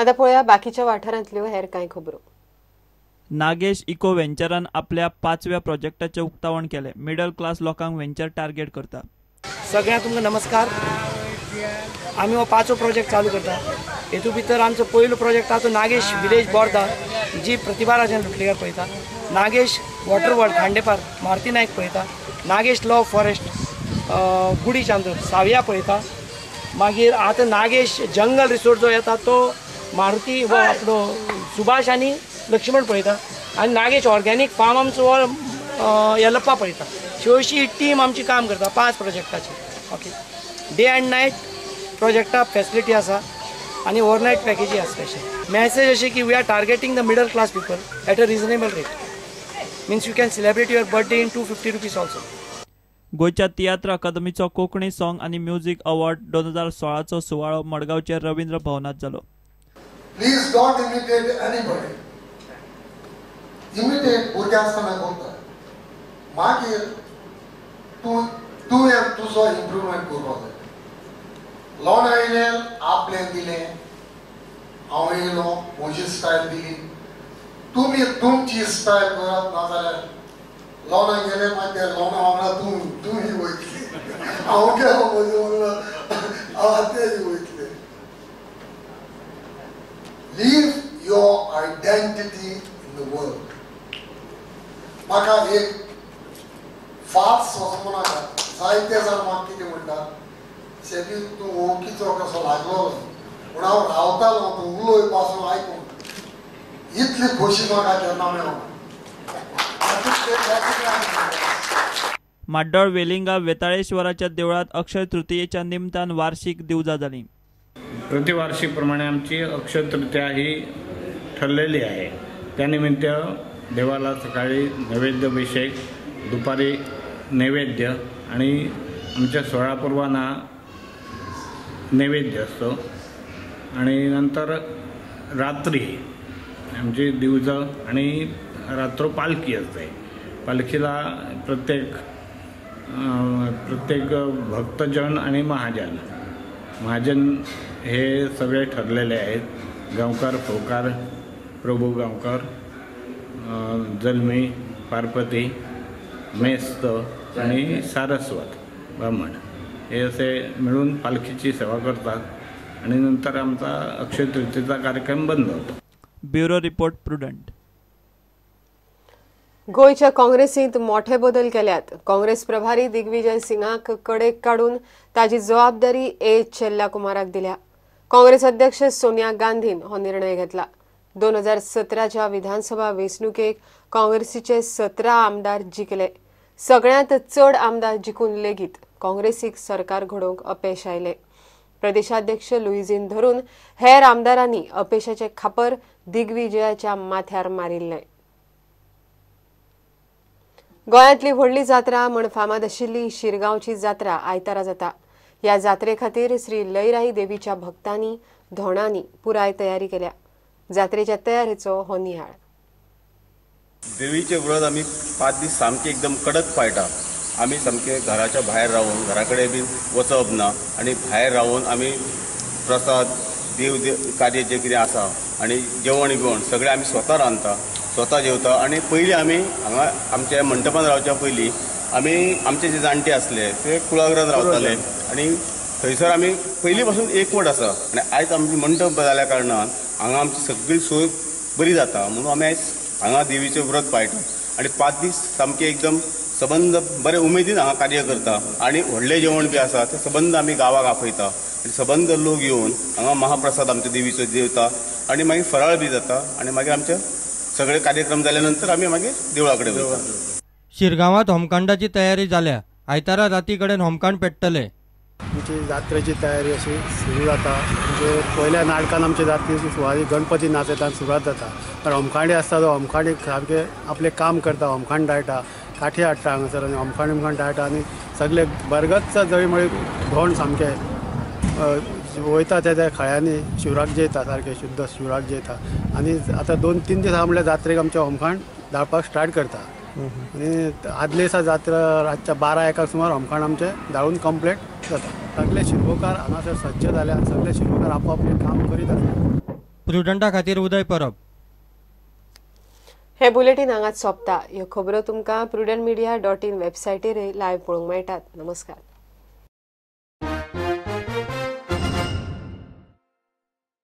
आता पळोवया बाकीच्या वाठारांतल्यो हेर कांय खबरो. नागेश इको व्हेंचरान आपल्या 5व्या प्रोजेक्टाचें उक्तावण केलें. मिडल क्लास लोकांक व्हेंचर टार्गेट करता. सगळ्यांक तुमकां नमस्कार. आमी हो 5वो प्रोजेक्ट चालू करता. हेतू भितर आमचो पयलो प्रोजेक्ट आसा तो नागेश विलेज बोर्दा, जी प्रतिभा राजन लुटलीकर पळयता, नागेश वॉटर वर्ल्ड खांडेपार मारुती नायक पळयता, नागेश लॉ फॉरेस्ट गुडी चांदूर सावया पळयता, मागीर आतां नागेश जंगल रिसोर्ट जो येता तो मारुती व आपलो सुभाष आनी लक्ष्मण पळयता, आनी नागेश ऑर्गेनीक फार्म आमचो हो यल्लप्पा पळयता. अशी ही टीम आमची काम करता 5 प्रोजेक्टाची. ओके, डे अँड नायट प्रोजेक्टा फॅसिलिटी आसा आनी ओवरनायट पॅकेजी आसा. स्पेशल मॅसेज अशी की we are targeting the middle class people at a reasonable rate, means you can celebrate your birthday in 250 rupees also. गोंयच्या तियात्र अकादमीचो कोंकणी सॉंग आनी म्युझिक अवॉर्ड 2016चो सुवाळो मडगांवच्या रवींद्र भवनांत जालो. Please don't imitate anybody. Imitate भुरगें आसतना करता, मागीर तूं तुवें तुजो इम्प्रुवमेंट करपाक जाय. लोन आयलें आपलें दिलें, हांव येयलो म्हजी स्टायल दिली, तुमी तुमची स्टायल करात, नाजाल्यार लोना गेले मागीर लोना वांगडा तूं तुमी वयतली, हांव गेलो म्हजे वांगडा हांव तेय वयतले. Leave your identity in the world. म्हाका एक फास्ट असो नाका, जायते जाण म्हाका कितें म्हणटा, सेबी तूं वळखीचो कसो लागलो, पूण हांव रावतालो तूं उलोय पासून आयकून इतली खोशी म्हाका केन्ना मेळना. माड्डोळ वेलिंगा वेताळेश्वराच्या देवळात अक्षय तृतीयेच्या निमतान वार्षिक दिवजा जाली. प्रतिवार्षिकप्रमाणे आमची अक्षय तृतीया ही ठरलेली आहे. त्यानिमित्त देवाला सकाळी नैवेद्य अभिषेक, दुपारी नैवेद्य आणि आमच्या सोहळापूर्वांना नैवेद्य असतो आणि नंतर रात्री आमची दिवजं आणि रात्र पालखी असते. पालखीला प्रत्येक प्रत्येक भक्तजन आणि महाजन महाजन हे सगळे ठरलेले आहेत. गावकर, फोकार, प्रभू गावकर, जलमी, पार्वती, मेस्त आणि सारस्वत ब्राह्मण हे असे मिळून पालखीची सेवा करतात आणि नंतर आमचा अक्षय तृतीयेचा कार्यक्रम बंद होतो. Bureau report, Prudent. गोंयच्या काँग्रेसींत मोठे बदल केल्यात. काँग्रेस प्रभारी दिग्विजय सिंगाक कडेक काडून ताजी जबाबदारी ए चेल्ला कुमाराक दिल्या. काँग्रेस अध्यक्ष सोनिया गांधीन हो निर्णय घेतला. 2017च्या विधानसभा वेंचणुकेक काँग्रेसीचे 17 आमदार जिखले. सगळ्यांत चड आमदार जिखून लेगीत काँग्रेसीक सरकार घडोवंक अपेश आयलें. प्रदेशाध्यक्ष लुईझीन धरून हेर आमदारांनी अपेशाचें खापर दिग्विजयाच्या माथ्यार मारिल्लें. गोंयांतली व्हडली जात्रा म्हण फामाद आशिल्ली शिरगांवची जात्रा आयतारा जाता. ह्या जात्रे खातीर श्री लयराई देवीच्या भक्तांनी धोणांनी पुराय तयारी केल्या. जात्रेच्या तयारेचो हो निहाळ. देवीचे व्रत आमी 5 दीस सामके एकदम कडक पाळटा. आमी सामके घराच्या भायर रावन, घरा कडेन बी वचप ना आनी भायर रावन आमी प्रसाद देव कार्य जे कितें आसा आनी जेवण बिवण सगळें आमी स्वता रांदता, स्वता जेवता. आनी पयलीं आमी हांगा आमच्या मंटपान रावच्या पयलीं आमी आमचे जे जाणटे आसले ते कुळागरान रावताले आनी थंयसर आमी पयलीं पासून एकवट आसा. आनी आयज आमची मंटप जाल्या कारणान हांगा आमची सगळी सोय बरी जाता म्हणून आमी आयज हांगा देवीचें व्रत पाळटा आनी 5 दीस सामके एकदम सबंद बरे उमेदीन हांगा कार्य करता. आनी व्हडलें जेवण बी आसा तें सबंद आमी गांवाक आपयता आनी सबंद लोक येवन हांगा महाप्रसाद आमच्या देवीचो जेवता आनी मागीर फराळ बी जाता आनी मागीर आमचे सगळे कार्यक्रम जाल्या नंतर आमी मागीर देवळा कडेन वयता. शिरगांवात होमकांडाची तयारी जाल्या. आयतारा राती कडेन होमकांड पेट्टले. आमची जात्रेची तयारी अशी सुरू जाता. म्हणजे पयल्या नाटकान आमची जात्रेची सुवात गणपती नाचयता सुरवात जाता. तर होमखांडी आसता तो होमखांडी सामके आपलें काम करता, होमखांड दाळटा, काठी हाडटा हांगासर आनी होमखांड उमखांड दाळटा आनी सगळे बरगतचा जळी मळी धोंड सामके वयता त्या त्या खळ्यांनी शिवराक जेयता, सारके शुद्ध शिवराक जेयता. आनी आतां 2-3 दीस आहा म्हणल्यार जात्रेक आमचें होमखांड दाळपाक स्टार्ट करता. आनी आदले दिसा जात्रा रातच्या 12-1 सुमार होमखांड आमचें दाळून कंप्लीट जाता. सगळे शिरवोकार हांगासर सज्ज जाले आनी सगळे शिरवोकार आपापलें काम करीत आसता. प्रुडंटा खातीर उदय परब. हे बुलेटीन हांगाच सोंपता. ह्यो खबरो तुमकां prudentmedia.in वेबसायटीर लायव्ह पळोवंक मेळटात. नमस्कार.